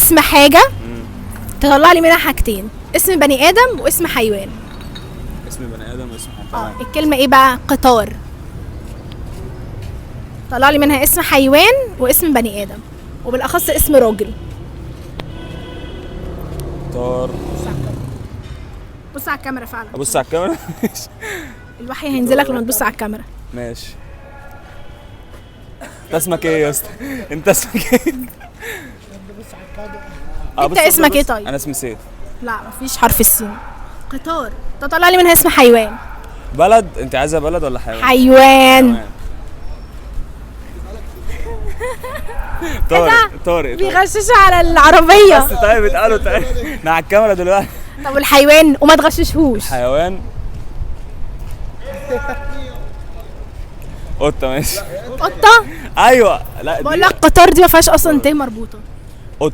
اسم حاجة تطلع لي منها حاجتين، اسم بني ادم واسم حيوان. اسم بني ادم واسم حيوان. تمام. الكلمة ايه بقى؟ قطار. طلع لي منها اسم حيوان واسم بني ادم، وبالاخص اسم راجل. قطار. بص على الكاميرا فعلا. ابص على الكاميرا. ماشي. الوحي هينزلك لما تبص على الكاميرا. ماشي. انت اسمك ايه يا اسطى؟ انت اسمك ايه؟ انت اسمك ايه طيب؟ انا اسمي سيف. لا، مفيش حرف السين. قطار، تطلع لي منها اسم حيوان. بلد؟ انت عايزه بلد ولا حيوان؟ حيوان. تمام. طارق طارق طارق. بيغششوا على العربية. بس طيب اتقالوا طيب. انا على الكاميرا دلوقتي. طب والحيوان وما تغششهوش. حيوان قطة. ماشي. قطة؟ ايوه، لا. بقول لك قطار دي ما فيهاش اصلا ت مربوطة. قط.